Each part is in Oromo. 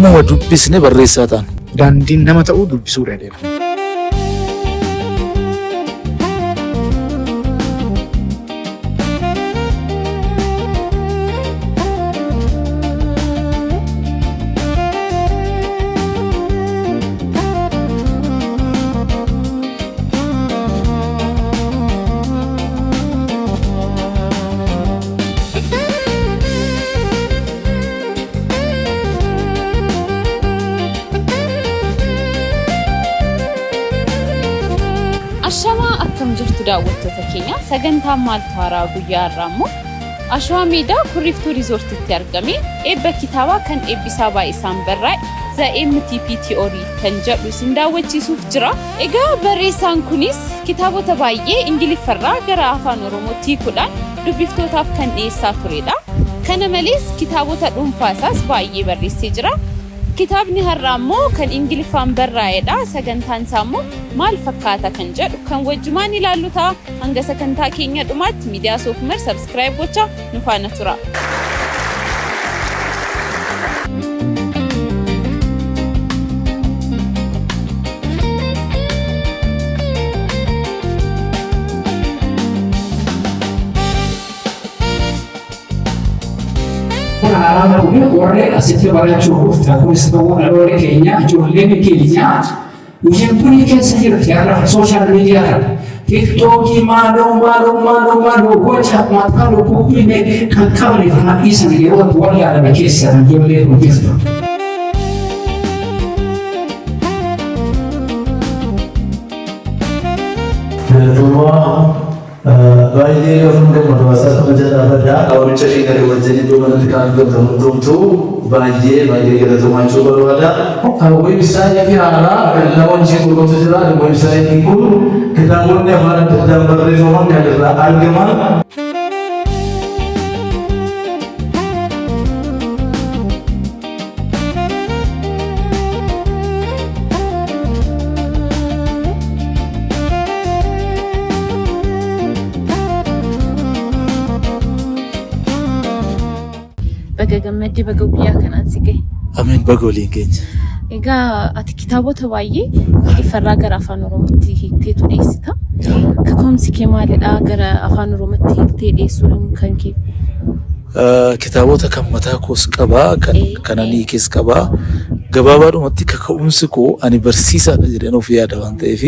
Hammuma dubbisne barreessaa taana. Daandiin nama ta'uu dubbisuudha jedheera. Ashamaa, akkam jirtu daawwattoota keenya? Sagantaan Maaltu Haaraa guyyaa har'aa immoo Ashawaa Meedaa Kurriftuu Riizoortitti argame eebba kitaabaa kan Eebbisaa Baay'isaan barraa'e The MTP Theory kan jedhu isin daawwachiisuuf jira. Egaa barreessaan kunis kitaabota baay'ee Ingiliffarraa gara Afaan Oromootti hiikuudhaan dubbiftootaaf kan dhiyeessaa turedha. Kana malees kitaabota dhuunfaa isaas baay'ee barreessee jira. Kitaabni har'aa immoo kan Ingiliffaan barraa'edha. Sagantaan isaa immoo maal fakkaata kan jedhu kan wajjumaan ilaallu ta'a. Hanga sagantaa keenya dhumaatti miidiyaa Soofumar subscribe gochaa nu faana tura. Kun haaraa kun warreen asitti barachuuf dhuftan, kunis ta'uu dhaloonni keenya, ijoolleen keenya Yuutuubii keessa jirti. Har'a social media kana, TikTokii, maaloo maaloo maaloo maaloo, gocha mataa lukkuufiillee kan qabne kana dhiisan yeroo itti wallaalame keessa ijoollee kun jirtu. Galatoomaa baay'ee. Gaafa gammadu haasaa kabaja dhaabadha. Waamicha keenya wajjin iddoo kanatti kan argamtan hundumtuu baay'ee baay'ee galatoomaa jechuu barbaada. Weebsaayitii haaraa kan launch godhutu jira. Weebsaayitiin kun kitaabonni afaan adda addaan barreeffaman kan irraa argaman. Baga gammaddee, baga guyyaa kanaan si gahe. Amiin, baga waliin keenya. Egaa ati kitaabota baay'ee Ingiliffarraa gara Afaan Oromootti hiikteetu dhiyeessita. Kaka'umsi kee maalidha gara Afaan Oromootti hiiktee dhiyeessuun kan kee? Kitaabota kan mataa koos qabaa, kan kanan hiikes qabaa. Gabaabaadhumatti kaka'umsi koo ani barsiisaadha jedheen of yaada waan ta'eef,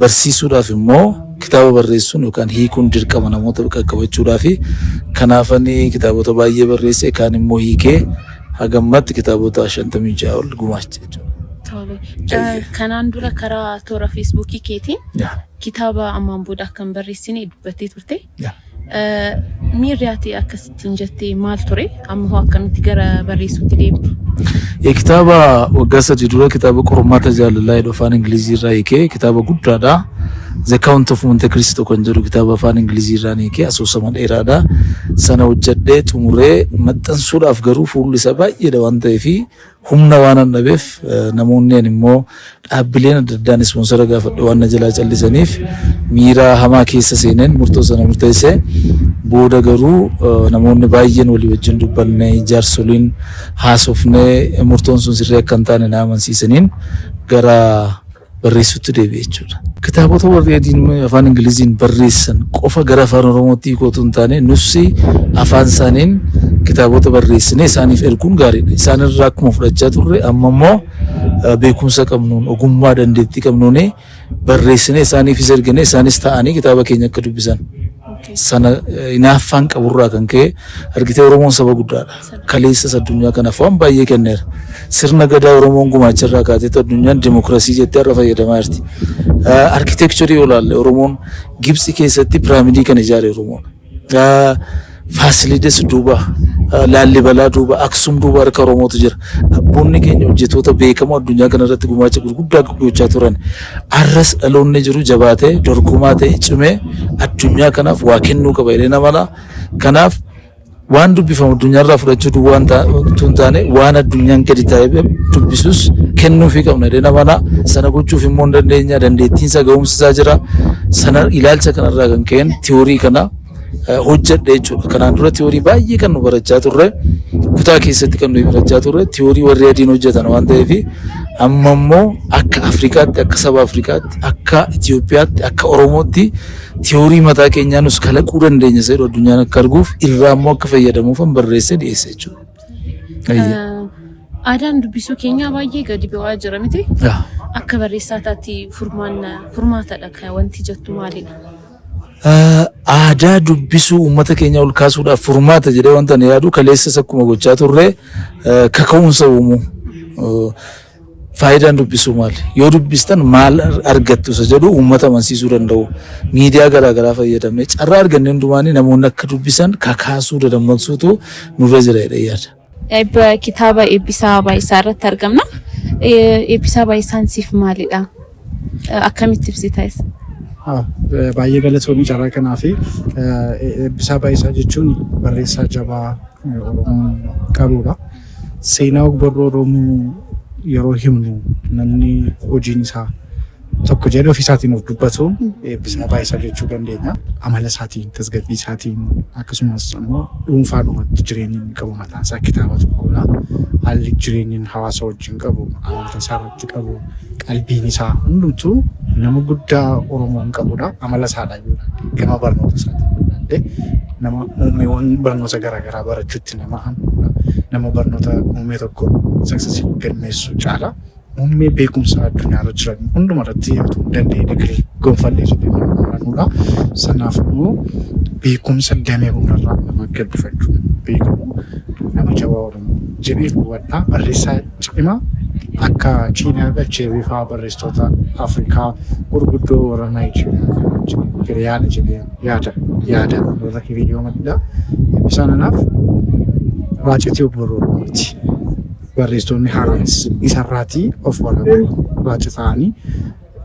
barsiisuudhaaf immoo kitaaba barreessuun yookaan hiikuun dirqama namoota qaqqabachuudhaaf. Kanaaf ani kitaabota baay'ee barreesse, kaan immoo hiikee hagammatti kitaabota 56 ol gumaache jechuudha. Tole. Kanaan dura karaa toora Feesbuukii keetiin kitaaba ammaan booda akka hin barreessine dubbattee turte. Miirri ati akkasittiin jettee maal ture? Amma hoo akkamitti gara barreessuutti deebite? Kitaaba waggaa 3 dura kitaaba Qormaata Jaalalaa jedhu Afaan Ingilizii irraa hiikee, kitaaba guddaadha. The Count of Monte Cristo kan jedhu kitaaba Afaan Ingilizii irraa hiikee, asoosama dheeraadha. Sana hojjedhee xumuree maxxansuudhaaf garuu fuulli isaa baay'eedha waan ta'eef humna waan an dhabeef, namoonni ani immoo dhaabbileen adda addaan sponsor gaafadhe waan na jalaa callisaniif miira hamaa keessa seeneen murtoo sana murteesse. Booda garuu namoonni baay'een walii wajjin dubbanne, jaarsoliin haasofnee, murtoon sun sirrii akka hin taane na amansiisaniin gara barreessutti deebi'e jechuudha. Kitaabota warri adiin Afaan Ingiliziin barreessan qofa gara Afaan Oromootti hiikootu hin taane, nussi afaan isaaniin kitaabota barreessinee isaaniif erguun gaariidha. Isaan irraa akkuma fudhachaa turre, amma immoo beekumsa qabnuun, ogummaa dandeettii qabnuun barreessinee isaaniifis ergine, isaanis ta'anii kitaaba keenya akka dubbisan. Sana hinaaffaan qaburraa kan ka'e. Argitee, Oromoon saba guddaadha. Kaleessas addunyaa kanaaf waan baay'ee kenneera. Sirna gadaa Oromoon gumaacharraa kaateetu addunyaan dimokiraasii jettee har'a fayyadamaa jirti. Architecture yoo ilaalle, Oromoon Gibxi keessatti piraamidii kan ijaare Oromoon. Faasilides duuba, Laallibalaa duuba, Aksum duuba harka Oromootu jira. Abboonni keenya hojjetoota beekamoo addunyaa kanarratti gumaacha gurguddaa gochaa turan. Har'as dhaloonni jiru jabaatee, dorgomaa ta'e, cimee addunyaa kanaaf waa kennuu qaba jedhee namana. Kanaaf waan dubbifamu addunyaarraa fudhachuu duwwaa hin taane, waan addunyaan gadi taa'ee dubbisus kennuufii qabna jedhee namana. Sana gochuuf immoo hin dandeenya. Dandeettiinsa, ga'umsi isaa jira. Sana ilaalcha kanarraa kan ka'een tiyoorii kana hojjedhe jechuudha. Kanaan dura tiyoorii baay'ee kan nu barachaa turre, kutaa keessatti kan nuyi barachaa turre tiyoorii warri adiin hojjetan waan ta'eef, amma immoo akka Afrikaatti, akka saba Afrikaatti, akka Itoophiyaatti, akka Oromootti tiyoorii mataa keenyaa nus kalaquu dandeenya jedhu addunyaan akka arguuf, irraa immoo akka fayyadamuuf barreessee dhiyeesse jechuudha. Aadaan dubbisuu keenyaa baay'ee gadi bu'aa jira miti? Akka barreessaa taatti furmaatadha kan wanti jettu maalidha? Aadaa dubbisuu uummata keenya ol kaasuudhaaf furmaata jedhee wanta ani yaadu, kaleessas akkuma gochaa turre, kaka'umsa uumuu. Faayidaan dubbisuu maali? Yoo dubbistan maal argattu isa jedhu uummata amansiisuu danda'u. Miidiyaa garaa garaa fayyadamnee carraa arganne hundumaanii namoonni akka dubbisan kakaasuu, dadammaqsuutu nurra jira jedhee yaada. Eebba kitaaba Eebbisaa Baay'isaa irratti argamna. Eebbisaa Baay'isaan siif maalidha? Akkamitti ibsita isa? Baay'ee galatoomii carraa kanaa fi Eebbisaa Baay'isaa jechuun barreessaa jabaa Oromoon qabudha. Seenaa ogbarruu Oromoo yeroo himnu namni hojiin isaa tokko jedhee ofiisaatiin of dubbatu Eebbisaa Baay'isaa jechuu dandeenya. Amala isaatiin, tasgabbii isaatiin, akkasumas immoo dhuunfaadhumatti jireenyi inni qabu mataan isaa kitaaba tokkodha. Haalli jireenyi hawaasa wajjin qabu, amantaa isaa irratti qabu, qalbiin isaa hundumtuu nama guddaa Oromoon qabudha. Amala isaadhaan yoo ilaalle, gama barnoota isaatiin yoo ilaalle, nama muummeewwan barnoota garaagaraa barachuutti nama amanudha. Nama barnoota muummee tokko success galmeessu caala muummee beekumsa addunyaarra jiran hunduma irratti utuu hin danda'e digirii gonfallee jedhee nama amanudha. Sanaaf immoo beekumsa damee hundarraa nama gabbifachuu beekamu, nama jabaa Oromoo jedhee hubadha. Barreessaa cimaa akka Chinua Achebe fa'aa, barreessitoota Afrikaa gurguddoo warra Naayijeeriyaa kana wajjin hiriyaadha jedhee yaada warra hiriyoomanidha. Eebbisaan anaaf raacitii ogbarruu Oromooti. Barreessitoonni haaraanis isarraatii of waraaban, raaci ta'anii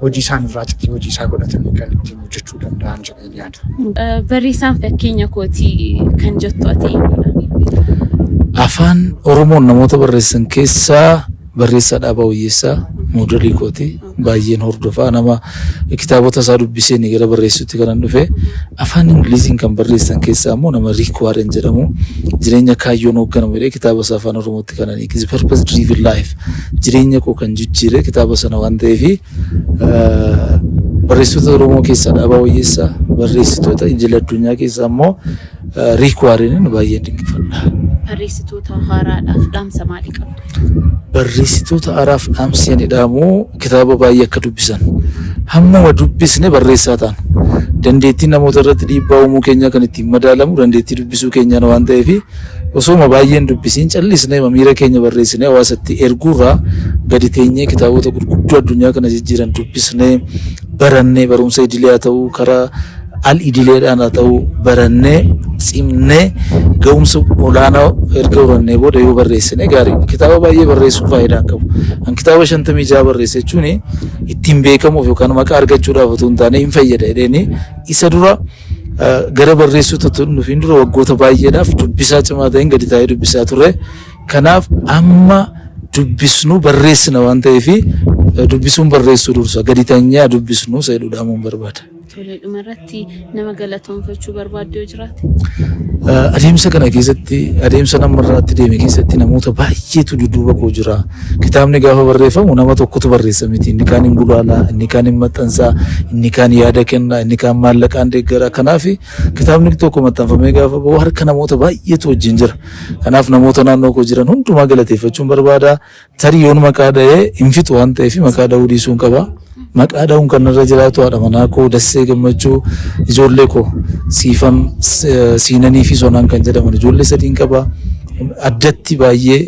hojii isaaniif raacitii hojii isaa godhatanii kan ittiin hojjechuu danda'an jedheen yaada. Barreessaan fakkeenya kootii kan jettu ati eenyudha? Afaan Oromoon namoota barreessan keessaa barreessaa Dhaabaa Wayyeessaa moodelii kooti. Baay'een hordofaa, nama kitaabota isaa dubbiseen gara barreessuutti kanan dhufe. Afaan Ingiliziin kan barreessan keessaa immoo nama Rick Warren jedhamu, "Jireenya kaayyoon hoogganamu" jedhee kitaaba isaa afaan Oromootti kanan hiike. Purpose Driven Life, jireenya koo kan jijjiire kitaaba sana waan ta'eef, barreessitoota Oromoo keessaa Dhaabaa Wayyeessaa, barreessitoota idil addunyaa keessaa immoo Rick Warrenin baay'een dinqifadha. Barreessitoota haaraadhaaf dhaamsa maalii qabdu? Barreessitoota haaraaf dhaamsi ani dhaamu kitaaba baay'ee akka dubbisan. Hammuma dubbisne barreessaa ta'an. Dandeettiin namoota irratti dhiibbaa uumuu keenya kan ittiin madaalamu dandeettii dubbisuu keenyaan waan ta'eef, osooma baay'een dubbisiin callisnee miira keenya barreessinee hawaasatti erguurraa, gadi teenyee kitaabota gurguddoo addunyaa kana jijjiiran dubbisnee barannee, barumsa idilee haa ta'uu, karaa al idileedhaan haa ta'uu, barannee cimnee ga'umsa olaanaa erga horannee booda yoo barreessine gaariidha. Kitaaba baay'ee barreessuun faayidaa hin qabu. An kitaaba 56 barreesse jechuun ittiin beekamuuf yookaan maqaa argachuudhaaf otoo hin taane, hin fayyada jedheeni isa dura gara barreessuutti otoo hin dhufiin dura waggoota baay'eedhaaf dubbisaa cimaa ta'een gadi taa'ee dubbisaa ture. Kanaaf amma dubbisnu barreessina waan ta'eef, dubbisuun barreessuu dursa, gadi teenyee dubbisnu isa jedhu dhaamuun barbaada. Tole, dhumarratti nama galatoonfachuu barbaaddu yoo jiraate? Adeemsa kana keessatti, adeemsa namarraatti deeme keessatti namoota baay'eetu dudduuba koo jira. Kitaabni gaafa barreeffamu nama tokkotu barreessa miti. Inni kaan hin gulaalaa, inni kaan hin maxxansaa, inni kaan yaada kenna, inni kaan maallaqaan deeggara. Kanaaf kitaabni tokko maxxanfamee gaafa bahu harka namoota baay'eetu wajjin jira. Kanaaf namoota naannoo koo jiran hundumaa galateeffachuun barbaada. Tarii yoon maqaa dha'ee hin fixu waan ta'eef maqaa dha'uu dhiisuun qaba. Maqaa dha'uun kan irra jiraatu haadha manaa koo Dassee Gammachuu, ijoollee koo Siifan, Siinanii fi Sonaan kan jedhaman ijoollee sadiin qaba. Addatti baay'ee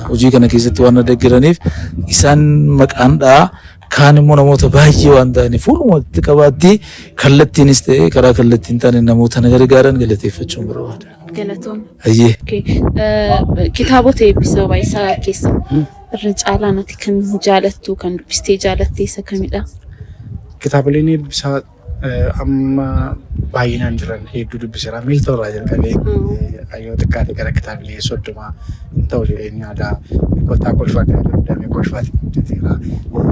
hojii kana keessatti waan na deeggaraniif isaan maqaan dha'a. Kaan immoo namoota baay'ee waan ta'aniif fuulumatti qabaatti kallattiinis ta'ee karaa kallattiin taane namoota na gargaaran galateeffachuun barbaada. Galatoom. Ayyee. Kitaabota Eebbisaa Baay'isaa keessa irra caalaan ati kan jaalattu, kan dubbistee jaalatte isa kamidha? Kitaabileen Eebbisaa amma baay'inaan jiran hedduu dubbiseera. Miiltoo irraa jalqabee yoo xiqqaate gara kitaabilee 30 hin ta'u jedheen yaada. Kottaa Kolfaa kan jedhu damee kolfaatiin hojjeteera.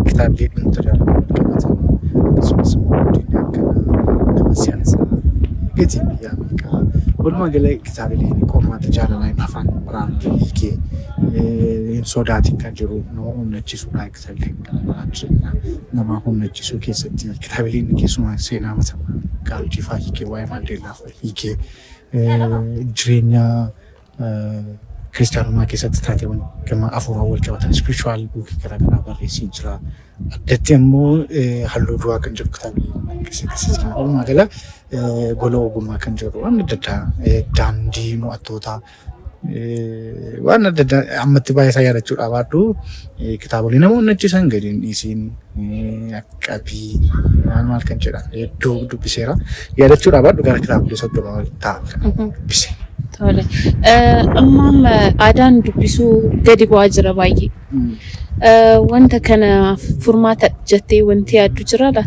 Kitaabilee dhimmoota jaalalaa wal qabatan, akkasumas immoo guddinni akkanaa, nama siyaasaa, Gatiin biyyaa meeqa? Walumaa gala kitaabileen qormaata jaalalaa afaan biraan hiikee hin sodaatin kan jiru nama onnachiisuudha. Kitaabileen garaagaraa jireenya nama onnachiisuu keessatti kitaabileen keessumaa seenaa mataa Gaandii fa'aa hiikee, waa'ee Maandeellaa fa'aa hiikee, jireenya kiristaanummaa keessatti taateewwan gama afuuraa wal qabatan, spiritual bookii garaagaraa barreessee jira. Addatti immoo Halluu Du'aa kan jedhu kitaabilee keessa jira. Walumaa gala Gola Ogummaa kan jedhu, waan adda addaa, Daandii Mo'attootaa, waan adda addaa ammatti baay'ee isaa yaadachuudhaa baadhu, kitaabolee nama onnachiisan, gadi hin dhiisiin, qabii maal maal kan jedhan hedduu dubbiseera. Yaadachuudhaa baadhu gara kitaabolee 30 ol ta'a kan dubbise. Tole. Amma aadaan dubbisuu gadi bu'aa jira baay'ee. Wanta kana furmaata jettee wanti yaaddu jira laata?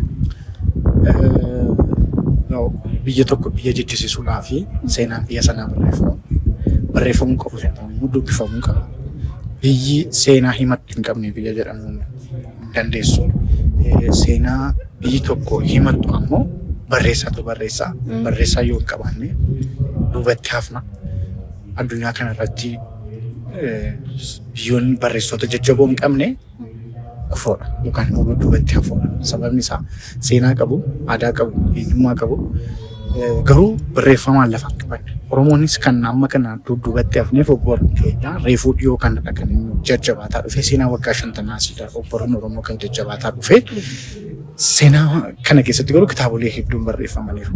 Biyya tokko biyya jechisiisuudhaa fi seenaan biyya sanaa barreeffamu. Barreeffamuu qabu immoo dubbifamuu qaba. Biyyi seenaa himattu hin qabne biyya jedhamuu hin dandeessu. Seenaa biyyi tokko himattu ammoo barreessaatu barreessa. Barreessaa yoo hin qabaanne duubatti hafna. Addunyaa kanarratti biyyoonni barreessitoota jajjaboo hin qabne kufoodha yookaan immoo duubatti hafoodha. Sababni isaa seenaa qabu, aadaa qabu, eenyummaa qabu, garuu barreeffamaan lafa hin qaban. Oromoonis kan amma kana dudduubatti hafneef ogbarruun keenya reefuu dhiyoo kanadha kan inni jajjabaataa dhufe. Seenaa waggaa 50 asiidha ogbarruun Oromoo kan jajjabaataa dhufe. Seenaa kana keessatti garuu kitaabolee hedduun barreeffamaniiru.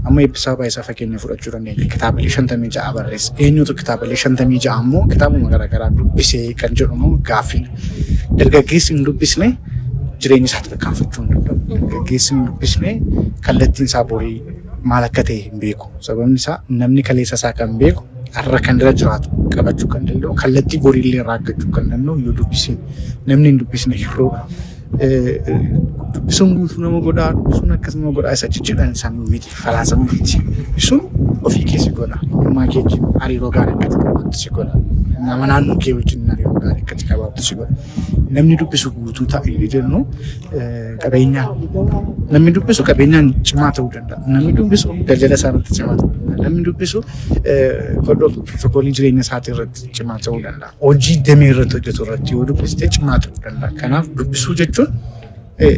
Amma Eebbisaa Baayisaa fakkeenya fudhachuu dandeenya. Kitaabolee 56 barreesse. Eenyutu kitaabolee 56 immoo kitaabuma garaagaraa dubbisee kan jedhu immoo gaaffiidha. Dargaggeessi hin dubbisne jireenya isaa tarkaanfachuu hin danda'u. Dargaggeessi hin dubbisne kallattiin isaa borii maal akka ta'e hin beeku. Sababni isaa namni kaleessa isaa kan beeku, har'a kan irra jiraatu qabachuu kan danda'u, kallattii boriillee irraa argachuu kan danda'u yoo dubbise. Namni hin dubbisne hir'uudha. Dubbisuun guutuu nama godhaa, dubbisuun akkas nama godhaa isa jedhan isaan miti, falaasama miti. Dubbisuun ofii kee si godha. Eenyummaa kee wajjin hariiroo gaarii akkati qabaattu si godha. Nama naannoo kee wajjin hariiroo gaarii akkati qabaattu si godha. Namni dubbisu guutuu ta'a inni jennu qabeenyaan. Namni dubbisu qabeenyaan cimaa ta'uu danda'a. Namni dubbisu daldala isaa irratti cimaa ta'uu danda'a. Namni dubbisu pirootokoolii jireenya isaatii irratti cimaa ta'uu danda'a. Hojii damee irratti hojjetu irratti yoo dubbiste cimaa ta'uu danda'a. Kanaaf dubbisuu jechuun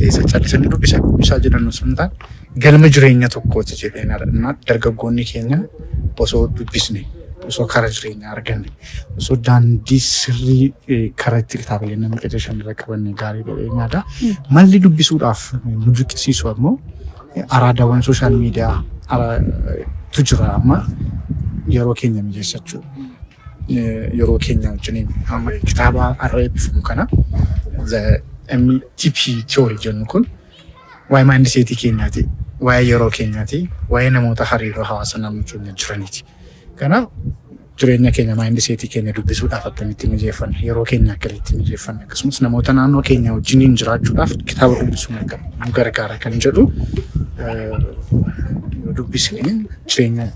isa callisanii dubbisaa dubbisaa jedhan osoo hin taane galma jireenya tokkooti jedheen yaada. Dargaggoonni keenya osoo dubbisne, osoo karaa jireenyaa arganne, osoo daandii sirrii karaa itti kitaabilee namni qajeelchan irra qabanne gaarii jedheen yaada. Malli dubbisuudhaaf nu dirqisiisu ammoo araadaawwan social media tu jira. Amma yeroo keenya mijeessachuu, yeroo keenya wajjiniin amma kitaaba har'a eebbifamu kana, The MTP Theory jennu kun, waa'ee mindsetii keenyaati, waa'ee yeroo keenyaati, waa'ee namoota hariiroo hawaasa naannoo keenya jiraniiti. Kanaaf jireenya keenya, mindsetii keenya dubbisuudhaaf akkamitti mijeeffanna, yeroo keenya akkamitti mijeeffanna, akkasumas namoota naannoo keenya wajjiniin jiraachuudhaaf kitaaba dubbisuun akka nu gargaara kan jedhu yoo dubbisne jireenya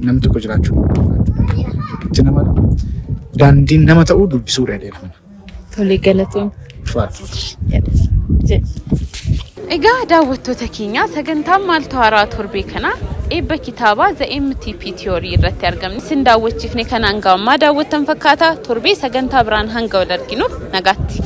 namni tokko jiraachuu itti nama daandiin nama ta'uu dubbisuudha jedhee nama. Tole, galatoon. Egaa daawwattoota keenya, sagantaan Maaltu Haaraa torbee kana eebba kitaabaa The MTP Theory irratti argamne isin daawwachiifne kanaan gaammaa daawwattan fakkaata. Torbee sagantaa biraan hanga wal arginuuf nagaatti.